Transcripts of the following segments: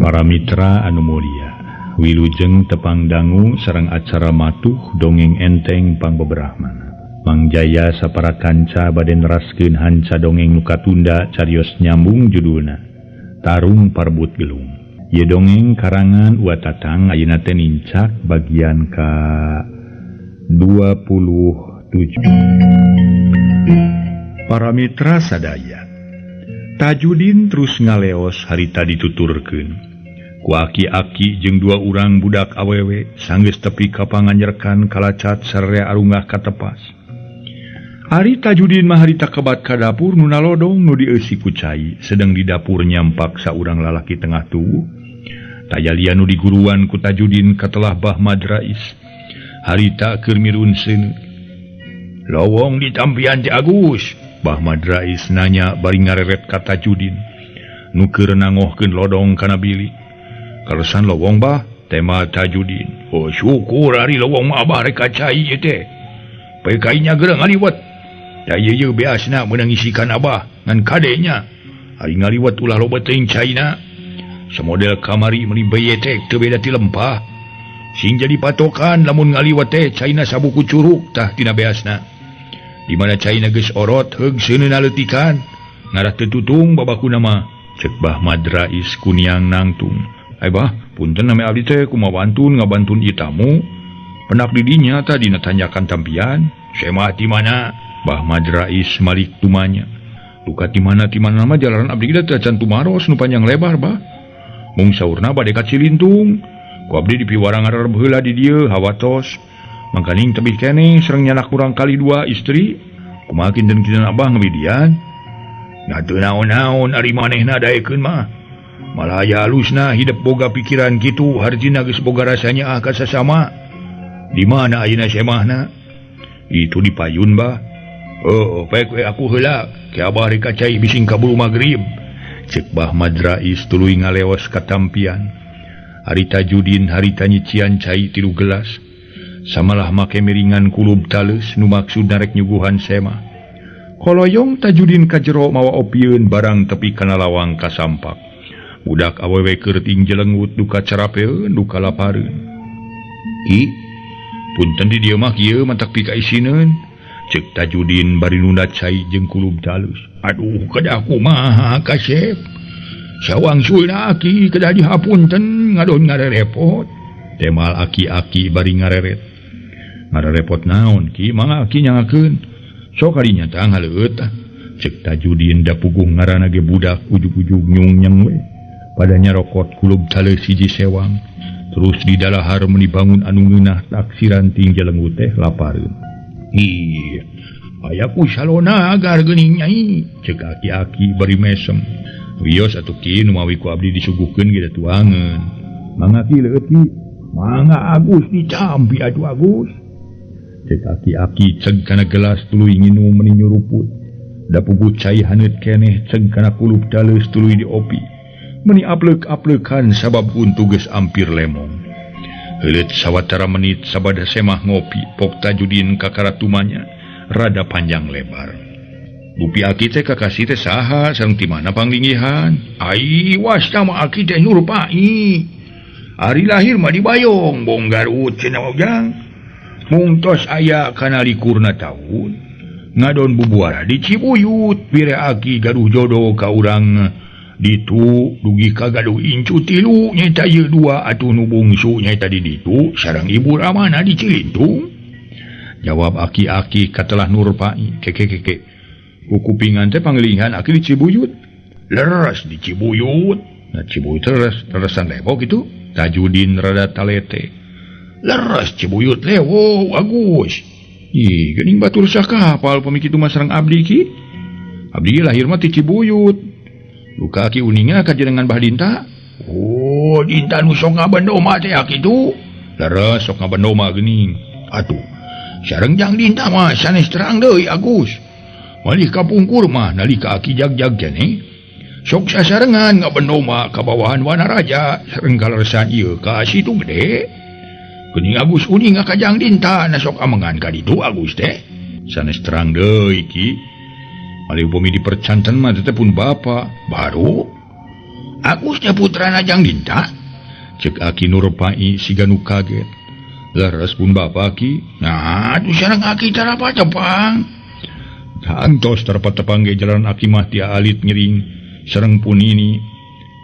Para mitra anu mulia, wilujeng tepang dangu sareng acara matuh dongeng enteng pangbeberahmana. Mang Jaya sapara kanca bade neraskeun hanca dongeng nu katunda carios nyambung judulna Tarung Parbut Gelung. Ieu dongeng karangan Wa Tatang ayeuna teh nincak bagian ka 27. Para mitra sadaya, Tajudin terus ngaleos harita dituturkeun. Ku aki-aki jeung dua urang budak awewe sanggeus tepi ka panganyerkan kalacat sararea arungah katepas. Ari Tajudin mah harita kebat ka dapur nu nalodong nu dieusi ku cai, sedang di dapur nyampak saurang lalaki tengah tubuh. Taya lian nu diguruan ku Tajudin katelah Bah Madrais. Harita keur mirun seuneu. Lowong ditampian teh Agus. Bah Madrais nanya bari ngareret ka Tajudin. Nu keur nangohkeun lodong kana bilik. Kalesan lowong bah, tema Tajudin. Oh syukur ari lowong mah abah rek ka cai ieu teh. PKI nya geura ngaliwet. Da ieu ieu beasna meunang ngisikan abah ngan kadenya. Ari ngaliwet ulah loba teuing caina. Samodel kamari meuni beyetek teu beda ti lempah. Sing jadi patokan lamun ngaliwet teh caina sabuku curug tah tina beasna. Di mana caina geus orot heug seuneuna leutikan. Ngarah teu tutung babakuna mah. Cek Bah Madrais kuniang nangtung. Ai bah, punten nami abdi teh kumaha wantun ngabantun ieu tamu. Penak di dinya tah dina tanyakan tampian. Semah ti mana? Bah Madrais malik tumanya. Duka ti mana mah jalanan abdi ge teh can tumaros nu panjang lebar bah. Mung saurna bade ka Cilintung. Ku abdi dipiwarang ngarareb heula di dieu hawatos. Mangkaning tebih keneh sareng nyanak kurang kali dua istri. Kumaha kinten-kinten abah ngabidian? Nah teu naon-naon ari manehna daekeun mah. Malah aya halusna hidup boga pikiran kitu hartina geus boga rasanya ah ka sasama. Di mana ayeuna semahna? Itu di payun bah. Oh, pek we aku heula. Ke abah rek ka cai bising kaburu magrib. Cek Bah Madrais tuluy ngaleos ka tampian. Ari Tajudin harita nyician cai 3 gelas. Samalah make miringan kulub taleus nu maksudna rek nyuguhan semah. Koloyong Tajudin ka jero mawa opieun barang tepi kana lawang kasampak. Budak awewe keur ting jelengut duka carapeun duka lapareun. Ki, punten di dieu mah kieu mantak pika isineun. Cek Tajudin bari nunda cai jeung kulub talus. Aduh, kedah kumaha kasep. Sawangsulna aki kedah dihapunten ngadon ngarerepot. Temal aki-aki bari ngareret. Ngarerepot naon ki mangga aki nyangakeun. Sok kadinya tah ngaleueut tah. Cek Tajudin da puguh ngaranna ge budak ujug-ujug nyung-nyeng we. Padanya rokot kulub taleus hiji sewang. Terus di dalahar meuni bangun anu ngeunah taksiran ting jelengut teh lapareun. Ih, aya ku salona agar geuning nyai. Cek aki-aki bari mesem. Wios atuh ki nu mawi ku abdi disuguhkeun ge tuangeun. Mangga ki leueut ki. Mangga Agus dicampi atuh Agus. Cek aki-aki ceg kana gelas tuluy nginum meuni nyuruput. Da puguh cai haneut keneh ceg kana kulub taleus tuluy diopi. Meni aplek-aplekan sabab untu geus ampir lemong. Heuleut sawatara menit sabada semah ngopi, pok Tajudin kakara tumanya rada panjang lebar. Bupi aki teh kakasih teh saha sareng ti mana panglingihan? Ai wasta mah aki teh Nurpai. Ari lahir mah di Bayong, Bong Garut cenah ujang. Mung tos aya kana likurna taun. Ngadon bubuara di Cibuyut, pire aki gaduh jodoh ka urang ditu dugi ka gaduh incu tilu nyaeta ieu dua atuh nu bungsu nyaeta di ditu sareng ibu ramana di Cilintung. Jawab aki-aki katelah Nurpai keke-keke. Ku kupingan teh panglingihan aki di Cibuyut. Leres di Cibuyut. Nah Cibuyut leres leresan lewo kitu. Tajudin rada talete. Leres Cibuyut lewo Agus. Ih geuning batur sakapal pami kitu mah sareng abdi ki. Abdi lahir mah ti Cibuyut. Luka aki uninga kajenengan Bah Dinta. Oh, Dinta nu sok ngabendoma teh kitu. Leres sok ngabendoma geuning. Atuh, sareng jang Dinta mah sanes terang deui Agus. Malih kapungkur mah nalika aki jag-jag keneh. Sok sasarengan ngabendoma ka bawahan Wanaraja sareng kaleresan ieu ka situ gede. Geuning Agus uninga ka jang Dinta na sok amengan ka ditu Agus teh. Sanes terang deui ki. Malih upami dipercanten mah teh pun bapa baru. Agus nya putrana Jang Dinta? Cek Aki Nurpai siga nu kaget. Leres pun bapa Ki. Nah, atuh sareng Aki tara tepang. Kantos tara tepang ge jalan Aki mah ti alit ngiring sareng pun ini.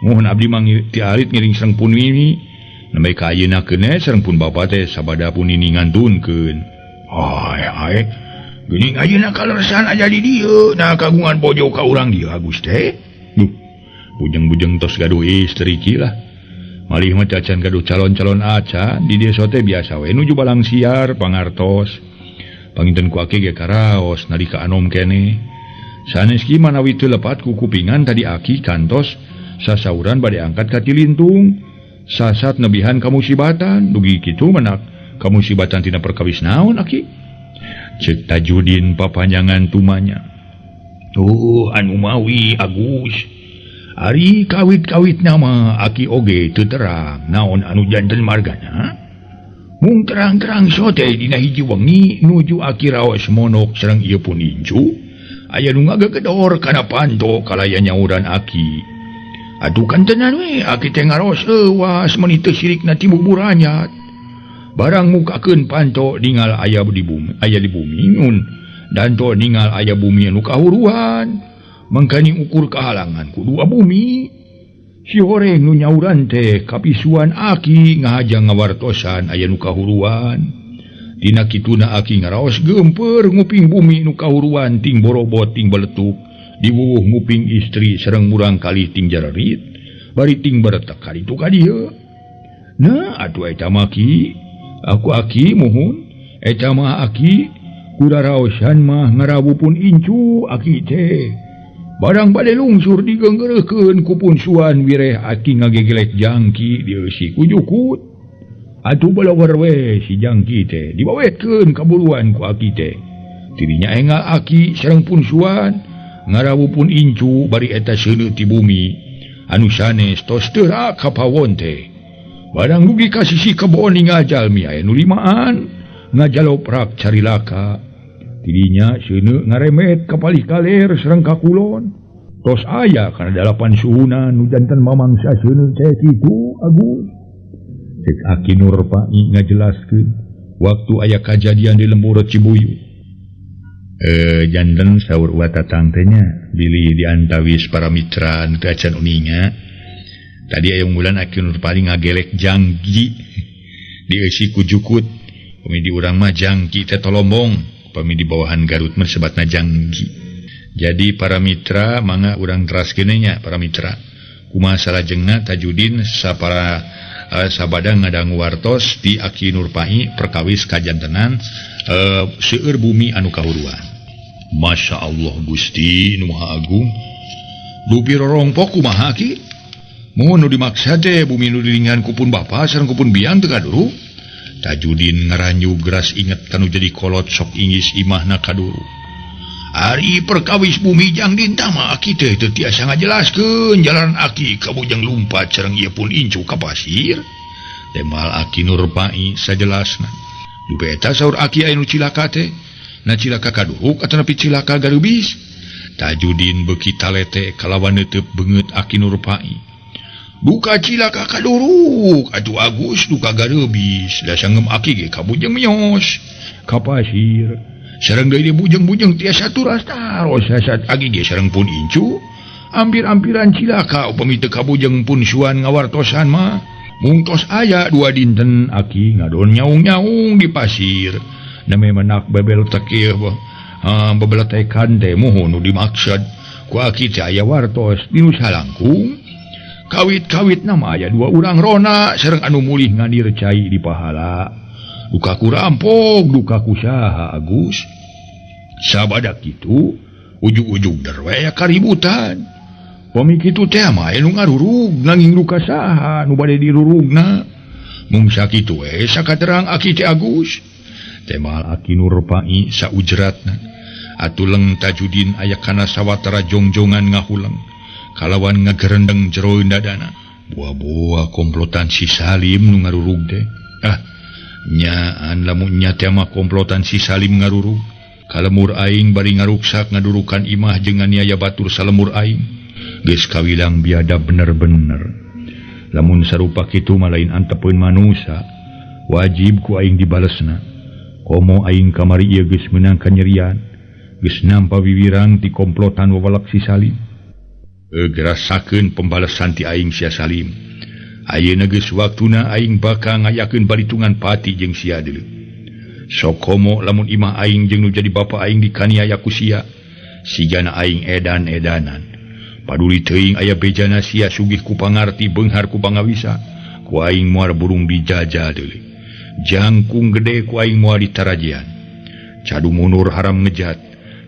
Mohon abdi mah ti alit ngiring sareng pun ini. Nembe ka ayeuna keun sareng pun bapa teh sabada pun ini ngantunkeun. Ai ai. Geuning ayeuna kaleresan aja di dieu. Nah kagungan bojo ka urang dieu Agus teh. Duh, bujeng-bujeng tos gaduh istri ki lah. Malih mah cacan gaduh calon-calon acan di desa teh biasa we nuju balang siar pangartos. Panginten ku aki ge karaos nalika anom keneh. Sanes ki manawi teu lepat ku kupingan tadi aki kantos sasauran bade angkat ka Cilintung. Sasat nebihan kamusibatan dugi kitu menak kamusibatan tina perkawis naon aki. Ceuk Tajudin papanjangan tumanya. Tuh anu mawi Agus. Ari kawit-kawit nama aki oge teu terang naon anu janten margana. Mung terang-terang sote dina hiji wengi nuju aki raos monok sareng ieu pun incu. Aya nu ngagegedor kana panto kalaya nyauran aki. Atuh kantenan we aki teh ngaros euas meuni teu sirikna ti buburanyat. Barang mukakeun panto ningal aya di bumi, aya di bumi nun danto ningal aya bumi anu kahuruan. Mangkani ukur kehalangan ku dua bumi. Si horeng nu nyauran teh kapisuan aki ngahaja ngawartosan aya nu kahuruan. Dina kituna aki ngaraos geumpeur nguping bumi nu kahuruan ting borobot ting beletuk. Diwuwuh nguping istri sareng murang kali ting jararit bari ting beretek ka ditu ka dieu. Nah atuh eta mah ki aku aki muhun eta mah aki kuraraosan mah ngarawu pun incu aki teh. Barang bade lungsur digeunggeureukeun ku pun suan wireh aki ngagegelek jangki dieusi ku jukut. Atuh balawer we si jangki teh dibawetkeun kaburuan ku aki teh. Tirinya engal aki sareng pun suan ngarawu pun incu bari eta seuneu ti bumi anu sanes tos teu ka pawon teh. Barang dugi ka sisi kebon ningal jalmi aya nu limaan ngajaloprak carilaka. Tidinya seuneu ngaremet ka palih kaler sareng ka kulon. Tos aya kana dalapan suhunan nu janten mamangsa seuneu teh kitu Agus. Cek Aki Nurpai ngajelaskeun waktu aya kajadian di lembur Cibuyut. Janten saur watatang teh nya bilih diantawis para mitra nu teu acan uninga. Tadi aya unggulan Aki Nurpai ngagelek janggi dieusi ku jukut. Pami di urang mah jangki teh tolombong. Pami di bawahan Garut mah sebatna janggi. Jadi para mitra mangga urang teraskeun nya para mitra. Kumaha salajengna Tajudin sapara sabada ngadangu wartos di Aki Nurpai perkawis kajantenan seueur bumi anu kahuruan. Masya Allah Gusti nu Maha Agung. Dupi rorongpok kumaha ki? Mun nu dimaksa teh bumi nu dilingan kupun bapa sareng kupun biang teu kaduru. Tajudin ngaranyu geras inget kanu jadi kolot sok ingis imahna kaduru. Ari perkawis bumi Jang Dinta mah aki teh teu tiasa ngajelaskeun jalan aki kabujeng lumpat sareng ieu pun incu ka pasir. Temal Aki Nurpai sajelasna. Dupi eta saur aki aya nu cilaka teh. Na cilaka kaduruk atanapi cilaka garubis. Tajudin beuki talete kalawan neuteub beungeut Aki Nurpai. Duka cilaka kaduruk atuh Agus duka gareubis da sangeum aki ge kabujeng mios ka pasir. Sareng deui bujeng-bujeng tiasa turas taros sasat aki ge sareng pun incu ampir-ampiran cilaka upami teu kabujeng pun suan ngawartosan mah. Mung tos aya dua dinten aki ngadon nyaung-nyaung di pasir. Name menak bebel tekir bebeletekan teh muhun nu dimaksud ku aki teh aya wartos di nu salangkung. Kawit-kawit nama aya dua urang rona sareng anu mulih ngandir cai di pahala. Duka ku rampok, duka ku saha Agus. Sabada kitu ujug-ujug derwe aya kaributan. Pami kitu teh mah aya nu ngarurug nanging duka saha nu bade dirurugna. Mung sakitu we sakaterang aki teh Agus. Temal Aki Nurpai saujratna. Atuh leng Tajudin aya kana sawatara jongjongan ngahuleng. Kalawan ngagerendeng jero dadana. Buah-buah komplotan si Salim nu ngarurug teh. Ah, nyaan lamun nya teh mah komplotan si Salim ngarurug. Kalemur aing bari ngaruksak ngadurukan imah jeung nganiaya batur salemur aing. Geus kawilang biadab bener-bener. Lamun sarupa kitu mah lain antepeun manusa, wajib ku aing dibalesna. Komo aing kamari ieu geus meunang kanyerian, geus nampa wiwirang ti komplotan wawalak si Salim. Gerasakeun pembalesan ti aing sia Salim. Ayeuna geus waktuna aing bakal ngayakeun balitungan pati jeung sia deuleu. Sok komo lamun imah aing jeung nu jadi bapa aing dikaniaya ku sia, sigana aing edan-edanan. Paduli teuing aya bejana sia sugih ku pangarti beunghar ku pangawisa, ku aing moal burung dijajah deuleu. Jangkung gede ku aing moal ditarajian. Cadu munur haram ngejat,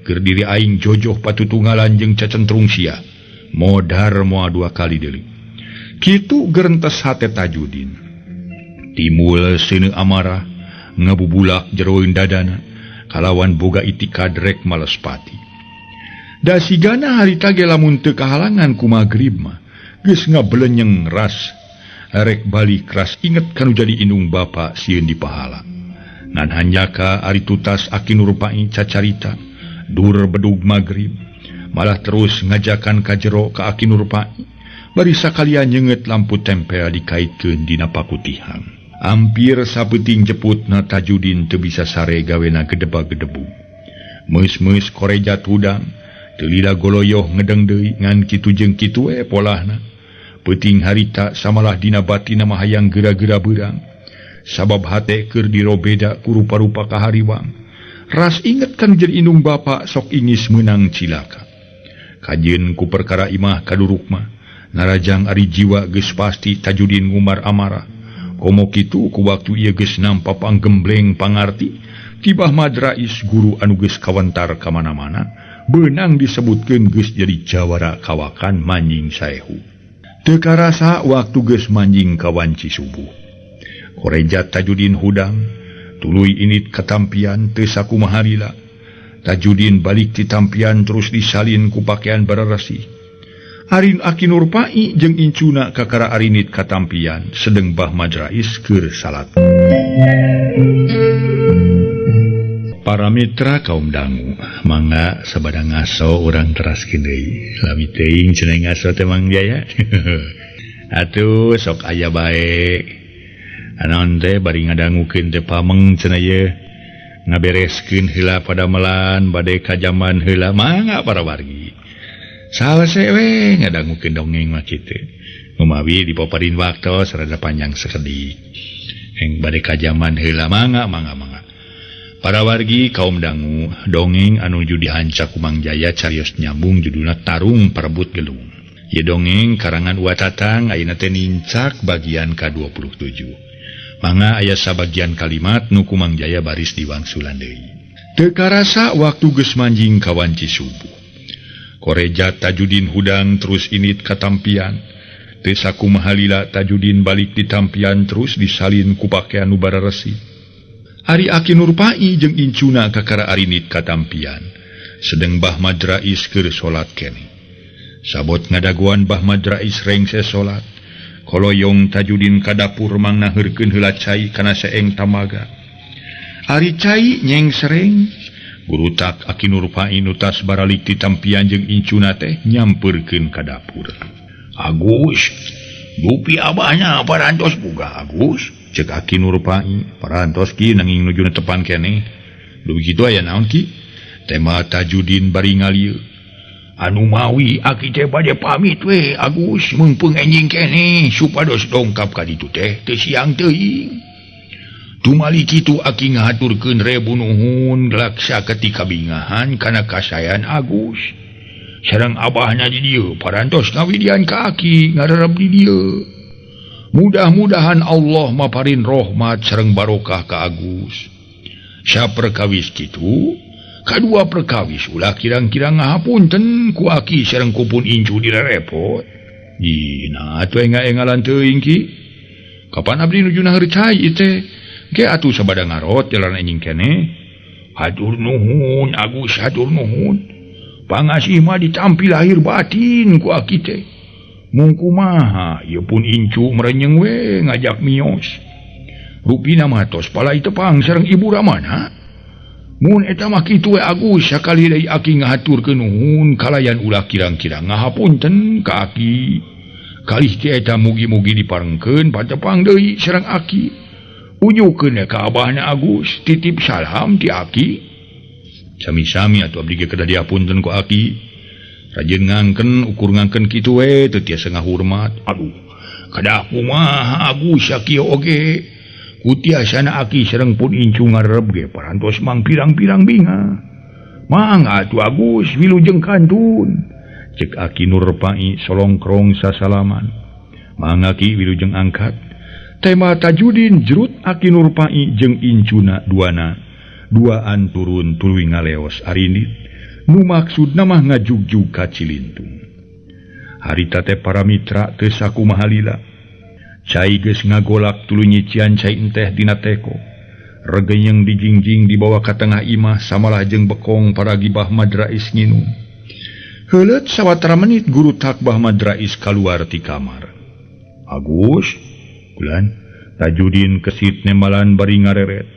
keur diri aing jojoh patutunggalan jeung cacentrung sia. Modar moal dua kali deuleu. Kitu gerentes hate Tajudin. Timbul seuneu amarah ngabubulak jeroeun dadana kalawan boga itikad rek males pati. Da sigana harita ge lamun teu kahalangan ku magrib mah geus ngabelenyeng ras rek balik ras inget kanu jadi indung bapa sieun dipahala. Ngan hanjaka ari tutas Aki Nurpai cacarita dur bedug magrib malah terus ngajakan ka jero ka Aki Nurpai bari sakalian nyeungeut lampu tempel dikaitkeun dina pakutihan. Ampir sapeuting jeputna Tajudin teu bisa sare gawena gedebag-gedebug. Meus-meus korejat hudang teu lila goloyoh ngedeng deui ngan kitu jeung kitu we polahna. Peuting harita samalah dina batina mah hayang geura-geura beurang. Sabab hate keur dirobeda ku rupa-rupa kahariwang. Ras inget kan jeung indung bapa sok ingis meunang cilaka. Kajeun ku perkara imah kaduruk mah narajang ari jiwa geus pasti Tajudin ngumbar amarah. Komo kitu ku waktu ieu geus nampa panggembleng pangarti tibah Madrais guru anu geus kawentar ka mana-mana beunang disebutkeun geus jadi jawara kawakan manjing saehu. Teu karasa waktu geus manjing ka wanci subuh. Korejat Tajudin hudang, tuluy init katampian teu sakumaha lila. Tajudin balik ti tampian terus disalin ku pakaian bararasih. Arin Aki Nurpai jeung incuna kakara arinit katampian sedeng Bah Madrais keur salat. Para mitra kaum dangu, mangga sabada ngaso urang teraskeun deui. Lami teuing cenah ngaso teh Mang Jaya. Atuh sok aya bae. Anaon teh bari ngadangukeun teh pameng cenah ieu. Ngabereskeun heula padamelan bade kajaman heula mangga para wargi. Salese we ngadangukeun dongeng mah kitu. Kumawi dipaparin waktos rada panjang sakedik. Eng bade kajaman heula mangga mangga mangga. Para wargi kaum dangu, dongeng anu nuju dihanca ku Mang Jaya carios nyambung judulna Tarung Parebut Gelung. Ieu dongeng karangan Wa Tatang ayeuna teh nincak bagian ka-27. Mangga aya sabagian kalimat nu ku Mang Jaya baris diwangsulan deui. Teu karasa waktu geus manjing ka wanci subuh. Korejat Tajudin hudang terus init katampian. Teu sakumaha lila Tajudin balik di tampian terus disalin ku pakaian nu bararesi. Ari Aki Nurpai jeung incuna kakara arinit katampian. Sedeng Bah Madrais keur salat keneh. Sabot ngadaguan Bah Madrais rengse salat. Koloyong Tajudin ka dapur mangna heurkeun heula cai kana seeng tamaga. Ari cai nyeng sereng. Gurutak Aki Nurpai nu tas baralik ti tampian jeung incuna teh nyampeurkeun ka dapur. Agus, dupi abahna parantos boga Agus. Cek Aki Nurpai, parantos ki nanging nuju netepan keneh. Duh kitu aya naon ki? Tema Tajudin bari ngalieu. Anu mawi aki teh bade pamit we Agus meungpeung enjing keneh supados dongkap ka ditu teh teu siang teuing. Tumali kitu aki ngahaturkeun rebu nuhun laksa ketika bingahan kana kasayan Agus. Sareng abahna di dieu parantos ngawidian ka aki ngarerep di dieu. Mudah-mudahan Allah maparin rahmat sareng barokah ka Agus. Saperkawis kitu, kadua perkawis ulah kirang-kirang ngahapunten ku aki sareng kupun incu direrepot. Dina atuh enga-engalan teuing ki. Kapan abdi nuju naheur cai ieu teh? Ge atuh sabada ngarot jalan anjing keneh. Hatur nuhun Agus, hatur nuhun. Pangasih mah ditampi lahir batin ku aki teh. Mung kumaha ieu pun incu merenyeng we ngajak mios. Rupina mah tos palai tepang sareng ibu ramana. Mun eta mah kitu we Agus sakali deui aki ngahaturkeun nuhun kalayan ulah kirang-kirang ngahapunten ka aki. Kalih ti eta mugi-mugi diparengkeun patepang deui sareng aki. Unyukeun ka abahna Agus titip salam ti aki. Sami-sami atuh abdi ge kedah dihapunten ku aki. Rajin ngangken ukur ngangken kitu we teu tiasa ngahurmat. Aduh, kadah kumaha Agus sakieu oge. Ku tiasana aki sareng pun incu ngarep ge parantos mang pirang-pirang binga. Mangga atuh Agus wilujeng kantun. Cek aki Nurpai solongkrong sasalaman. Mangga ki wilujeng angkat. Tema Tajudin jerut aki Nurpai jeung incuna duana. Duaan turun tuluy ngaleos arindit. Nu maksudna mah ngajugjug ka Cilintung. Harita teh para mitra teu sakumaha lila. Cai geus ngagolak tuluy nyician cai enteh dina teko. Regenyeng dijingjing dibawa ka tengah imah samalah jeung bekong para gibah Madrais nginum. Heuleut sawatara menit guru takbah Madrais kaluar ti kamar. Agus, kulan Tajudin kesit nembalan bari ngareret.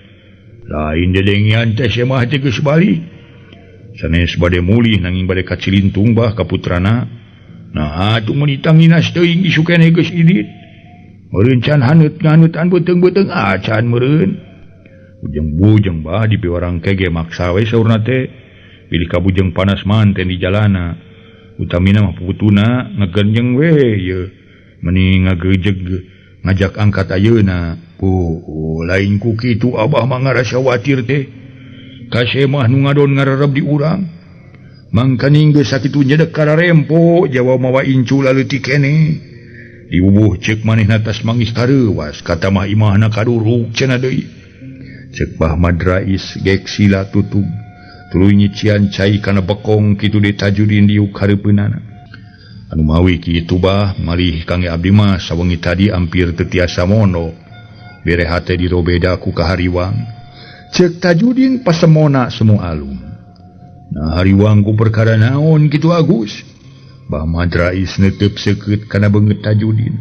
Lain dedengian teh semah teh geus balik. Sanes bade mulih nanging bade ka Cilintung bah ka putrana. Nah atuh meuni tanginas teuing isuk keneh geus idit. Meureun can haneut nganutan beuteung-beuteung acan meureun. Bujeng-bujeng bah di piwarang kege maksa we saurna teh. Bilih kabujeng panas manten di jalana. Utamina mah puputuna ngagenjeng we ye. Meni ngagejeg ngajak angkat ayeuna. Oh, lain ku kitu abah mah ngarasa watir teh. Kasemah nu ngadon ngarerep di urang. Mangkaning geus sakitu nyedek kararempo jawa mawa incu laleutik keneh. Dibubuh cek manehna tas mangis kareuwas kata mah imahna kaduruk cenah deui. Cek Bah Madrais gek sila tutug. Tuluy nyician cai kana bekong kitu deui Tajudin diuk hareupeunana. Anu mawi kitu bah malih kangge abdi mah sawengi tadi ampir teu tiasa mono. Bere hate dirobeda ku kahariwang. Cek Tajudin pasemona semu alum. Nah hariwang ku perkara naon kitu Agus? Bah Madrais netep seukeut kana beungeut Tajudin.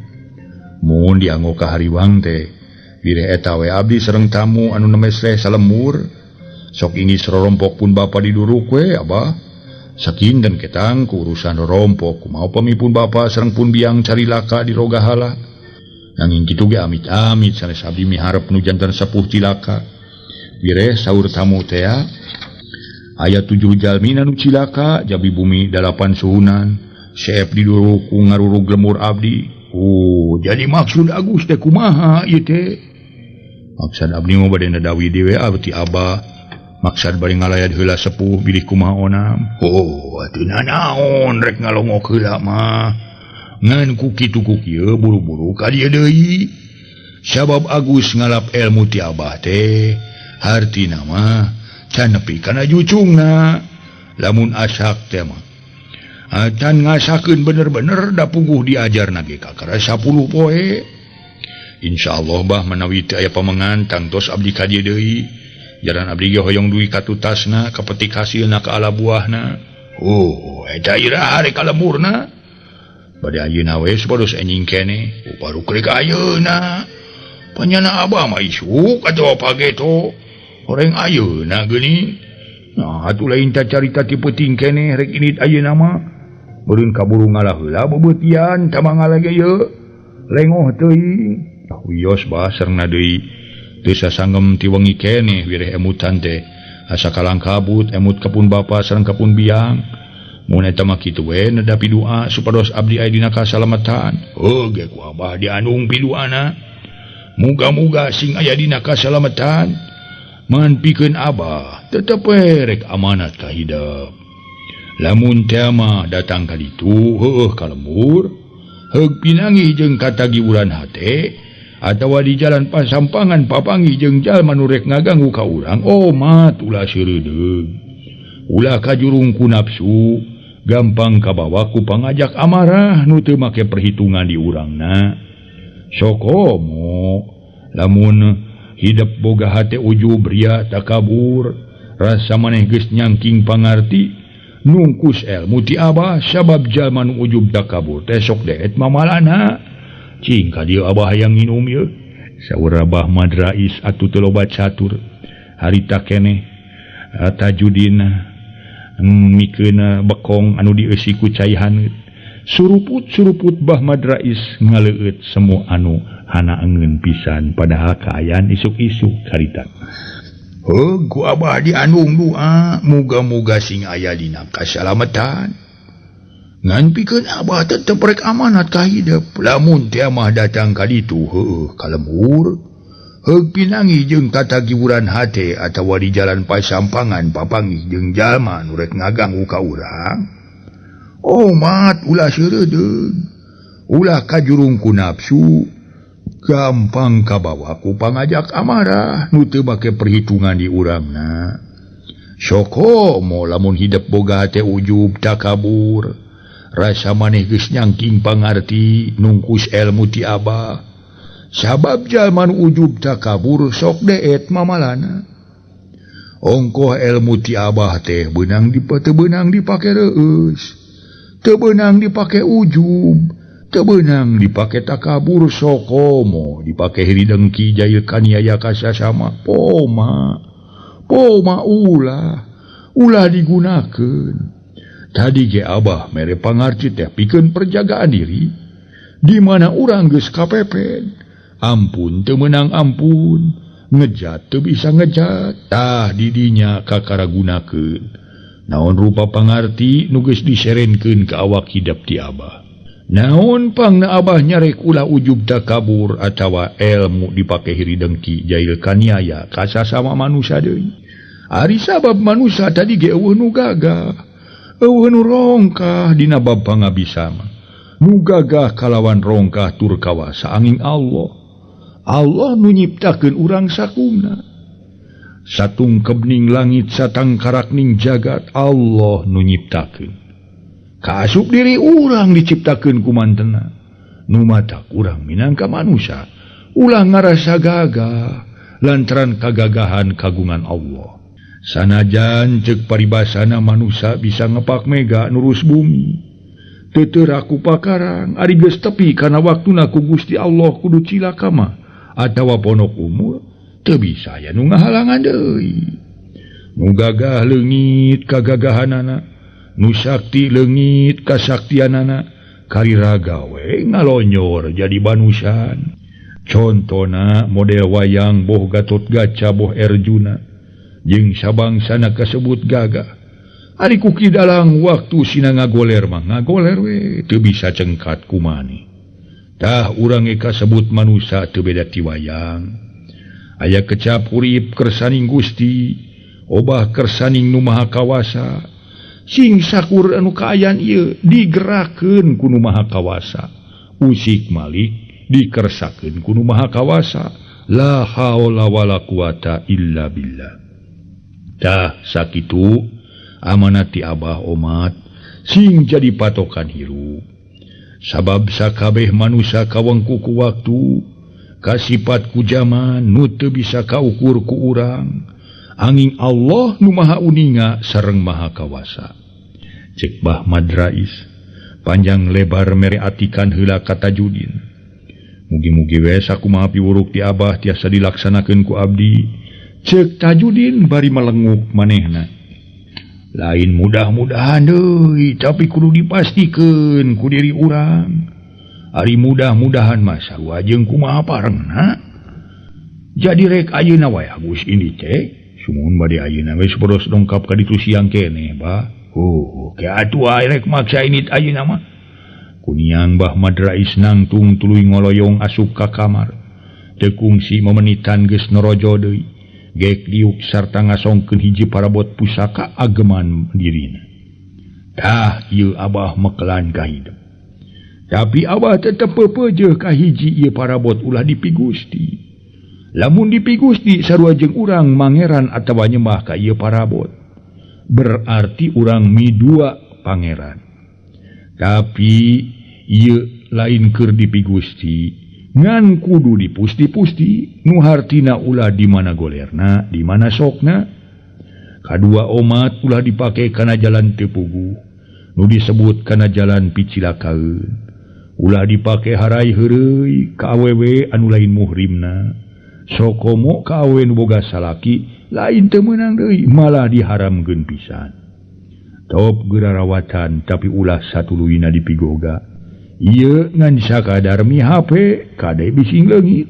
Mun dianggo ka hariwang teh, bireh eta we abdi sareng tamu anu nemesreh salemur. Sok ingis rorompok pun bapa diduruk we abah. Sakinten ketang ku urusan rorompok, kumaha pamipun bapa sareng pun biang carilaka di rogahala. Nanging kitu ge amit-amit sanes abdi miharep nu janten sepuh cilaka. Bireh saur tamu tea aya 7 jalmi nu cilaka jabi bumi 8 suhunan. Sep diduruk ku ngarurug lemur abdi. Oh, jadi maksud Agus teh kumaha ieu teh? Maksud abdi mah bade nadawi deui abdi abah. Maksud bari ngalayat heula sepuh bilih kumaha onam. Oh, atuh nanaon rek ngalongok heula mah. Ngan ku kitu ku kieu buru-buru ka dieu deui. Sabab Agus ngalap ilmu ti abah teh, hartina mah can nepi kana jucungna. Lamun asak teh mah acan ngasakeun bener-bener da puguh diajarna ge kakara 10 poe. Insyaallah bah manawi teu aya pamengan tangtos abdi ka dieu deui. Jalan abdi ge hoyong duit ka tutasna, kapetik hasilna ka ala buahna. Oh, eta iraha rek ka lemurna. Bade ayeuna we supados enjing keneh. Oh, baru krek ayeuna. Panyana abah mah isuk atawa pageto. Horeng ayeuna geuning. Nah, atuh lain carita ti peuting keneh rek init ayeuna mah. Meureun kaburu ngalah heula bebeutian tamangala ge yeuh. Lengoh teuing. Ah wios bah sarengna deui. Teu sasanggem ti wengi keneh wireh emutan teh. Asa kalang kabut emut ka pun bapa sareng ka pun biang. Mun eta mah kitu we nedapi doa supados abdi aya dina kasalamatan. Heuh ge ku abah dianung piduana. Muga-muga sing aya dina kasalamatan. Man pikeun abah tetep we rek amanat ka hidep. Lamun teh mah datang ka ditu heueuh ka lembur, heug pinanggih jeung katagiuran hate atawa di jalan pasampangan papanggih jeung jalma nu rek ngaganggu ka urang, omat ulah seureudeuh. Ulah kajurung ku nafsu, gampang kabawa ku pangajak amarah nu teu make perhitungan di urangna. Sokomo lamun hidep boga hate ujub ria takabur, rasa maneh geus nyangking pangarti nungkus ilmu ti abah sabab jalma nu ujub takabur teh sok deet mamalana. Cing ka dieu abah hayang nginum ieu. Saur Abah Madrais atuh teu loba catur. Harita keneh Tajudin mikeun bekong anu dieusi ku cai haneut. Suruput-suruput Bah Madrais ngaleueut semu anu hana engeun pisan padahal kaayaan isuk-isuk carita. Heuh ku abah diandung doa muga-muga sing aya dina kasalametan. Ngan pikeun abah tetep rek amanat ka hidep lamun teh mah datang ka ditu heueuh ka lembur. Heug pinangi jeung tatagiwuran hate atawa di jalan pasampangan papanggih jeung jalma nu rek ngaganggu ka urang. Omat ulah seureudeuh, ulah kajurung ku nafsu, gampang kabawa ku pangajak amarah nu teu make perhitungan di urangna. Sokomo lamun hidep boga hate ujub takabur, rasa maneh geus nyangking pangarti nungkus elmu ti abah. Sabab jalma nu ujub takabur sok deet mamalana. Ongkoh elmu ti abah teh beunang teu beunang dipake reueus. Teu beunang dipake ujub, teu beunang dipake takabur sokomo, dipake hiri dengki jail kaniaya ka sasama. Poma, poma ulah, ulah digunakeun. Tadi ge abah mere pangarti teh pikeun perjagaan diri, di mana urang geus kapepet. Ampun teu meunang ampun, ngejat teu bisa ngejat, tah didinya kakaragunakeun. Naon rupa pangarti nu geus diserenkeun ka awak hidep ti abah. Naon pangna abah nyarek ulah ujub takabur atawa elmu dipake hiri dengki jail kaniaya ka sasama manusia deui. Ari sabab manusia tadi ge eueuh nu gagah, eueuh nu rongkah dina bab pangabisa mah. Nu gagah kalawan rongkah tur kawasa angin Allah. Allah nu nyiptakeun urang sakumna. Satungkebning langit satangkarakning jagat Allah nu nyiptakeun. Kaasup diri urang diciptakeun ku mantena. Nu matak urang minangka manusia ulah ngarasa gagah lantaran kagagahan kagungan Allah. Sanajan ceuk paribasana manusia bisa ngepak mega nurus bumi. Teu teu ku pakarang ari geus tepi kana waktuna ku Gusti Allah kudu cilaka mah atawa ponok umur teu bisa aya nu ngahalangan deui. Nu gagah leungit kagagahanana, nu sakti leungit kasaktianana, kariraga we ngalonyor jadi banusan. Contona model wayang boh Gatot Gaca boh Erjuna jeung sabangsana kasebut gagah. Ari ku Ki Dalang waktu sina ngagoler mah ngagoler we teu bisa cengkat kumani. Tah urang ge kasebut manusa teu beda ti wayang. Aya kecap urip kersaning Gusti, obah kersaning Nu Maha Kawasa. Sing sakur anu kaayaan ieu digerakkeun ku Nu Maha Kawasa. Usik malik dikersakeun ku Nu Maha Kawasa. La haula wala quwata illa billah. Tah sakitu amanat ti abah omat sing jadi patokan hirup. Sabab sakabeh manusia kawengku ku waktu, kasifat ku zaman nu teu bisa kaukur ku urang. Angin Allah nu Maha Uninga sareng Maha Kawasa. Cek Bah Madrais panjang lebar mere atikan heula ka Tajudin. Mugi-mugi we sakumaha piwuruk ti abah tiasa dilaksanakeun ku abdi. Cek Tajudin bari melenguk manehna. Lain mudah-mudahan deui, tapi kudu dipastikeun ku diri urang. Ari mudah-mudahan mah sarua jeung kumaha parengna. Jadi rek ayeuna wae Agus ini teh, sumuhun bade ayeuna geus boros dongkap ka ditu siang keneh, Bah. Oh, ke atuh ae rek maksa ini ayeuna mah. Kuniang Bah Madrais nangtung tuluy ngoloyong asup ka kamar. Teu kungsi memenitan geus norojo deui. Gek diuk sarta ngasongkeun hiji parabot pusaka ageman dirina. Tah ieu abah mekelan ka hidup. Tapi abah tetep pepeujeuh ka hiji ieu parabot ulah dipigusti. Lamun dipigusti sarua jeung urang mangeran atawa nyembah ka ieu parabot. Berarti urang midua pangeran. Tapi ieu lain keur dipigusti. Ngan kudu dipusti-pusti, nu hartina ulah di mana golerna, di mana sokna. Kadua omat ulah dipake kana jalan teu puguh, nu disebut kana jalan picilakaeun. Ulah dipake harai heureuy ka awewe anu lain muhrimna. Sokomo ka awewe nu boga salaki Lain teu meunang deui malah diharamkeun pisan. Top geura rawatan tapi ulah satuluyna dipigoga. Ieu ngan sakadar mihape kade bising leungit.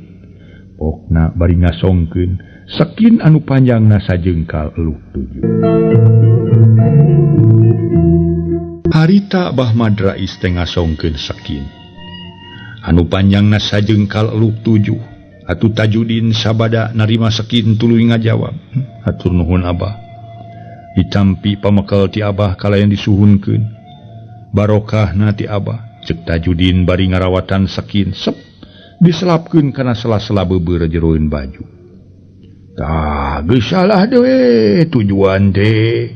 Pokna bari ngasongkeun sakin anu panjangna sajengkal eluh tujuh. Harita Bah Madrais teh ngasongkeun sakin anu panjangna sajengkal eluh tujuh. Atuh Tajudin sabada narima sakin tuluy ngajawab, hatur nuhun Abah. Ditampi pamekal ti Abah kalayan disuhunkeun. Barokahna ti Abah. Cek Tajudin bari ngarawatan sakin sep diselapkeun kana sela-sela beubeureuh jeroeun baju. Tah geus salah deui tujuan teh.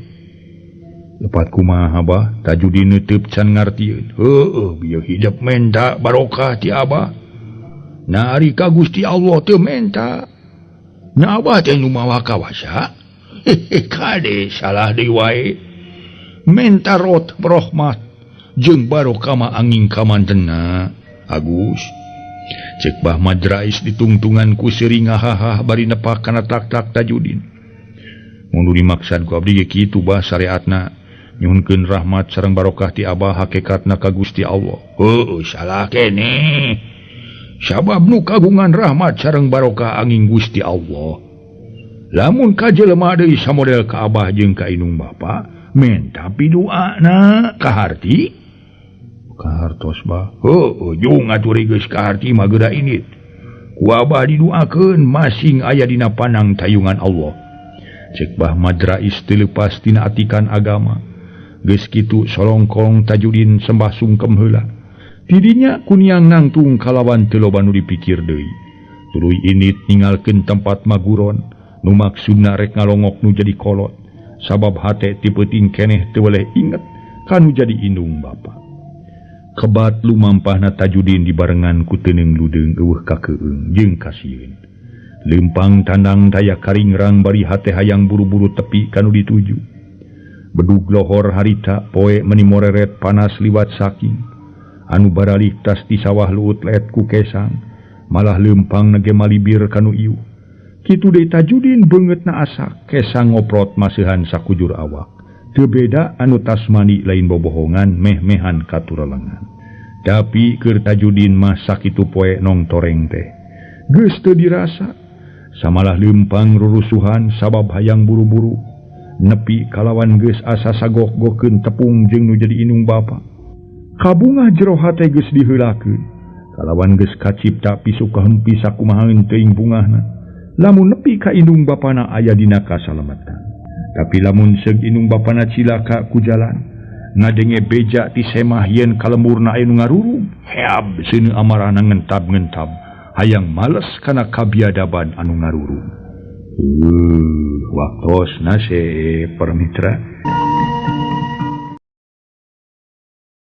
Lepat kumaha Abah? Tajudin neuteub can ngartieun. Heueuh bieu hidep menta barokah ti Abah. Na ari ka Gusti Allah teu menta. Na Abah teh nu mawa kawasa. Kade salah deui wae. Menta rot rahmat jeung barokah mah angin kamantena. Agus. Cek Bah Madrais ditungtungan ku seuri ngahahah bari nepak kana tak-tak Tajudin. Mun dimaksad ku abdi ge kitu bah syariatna. Nyuhunkeun rahmat sareng barokah ti Abah hakikatna ka Gusti Allah. Heueuh salah keneh. Sabab nu kagungan rahmat sareng barokah angin Gusti Allah. Lamun ka jelema deui samodel ka Abah jeung ka indung bapa, menta piduana kaharti. Kahartos bah. Heueuh jung atuh geus kaharti mah geura indit. Ku Abah diduakeun masing aya dina panang tayungan Allah. Cek Bah Madrais teu leupas tina atikan agama. Geus kitu solongkong Tajudin sembah sungkem heula. Tidinya kuniang nangtung kalawan teu loba nu dipikir deui. Tuluy indit ninggalkeun tempat maguron, nu maksudna rek ngalongok nu jadi kolot. Sabab hate ti peuting keneh teu weleh inget kanu jadi indung bapa. Kebat lumampahna Tajudin dibarengan ku teuneung ludeung eueuh kakeung jeung kasieun. Leumpang tandang daya karingrang bari hate hayang buru-buru tepi kanu dituju. Bedug lohor harita poe meni moreret panas liwat saking. Anu baralih tas di sawah luut leet ku kesang, malah leumpang nage malibir kanu ieu. Kitu deui Tajudin beungeutna asak, kesang ngoprot maseuhan sakujur awak. Teu beda anu tasmani lain bobohongan meh-mehan katuralengan. Tapi keur Tajudin mah sakitu poe nong toreng teh. Geus teu dirasa, samalah leumpang rurusuhan sabab hayang buru-buru. Nepi kalawan geus asa sagok-gokeun tepung jeung nu jadi indung bapa. Kabungah jero hate geus diheulakeun. Kalawan geus kacipta pisu kahempi sakumahaeun teuing bungahna. Lamun nepi ka indung bapana aya dina kasalamatan. Tapi lamun seug indung bapana cilaka ku jalan, ngadenge beja ti semah yen kalemurna aya nu ngarurug, heab seuneu amarahna ngentab-ngentab, hayang males kana kabiadaban anu ngarurug. Waktosna se permitra.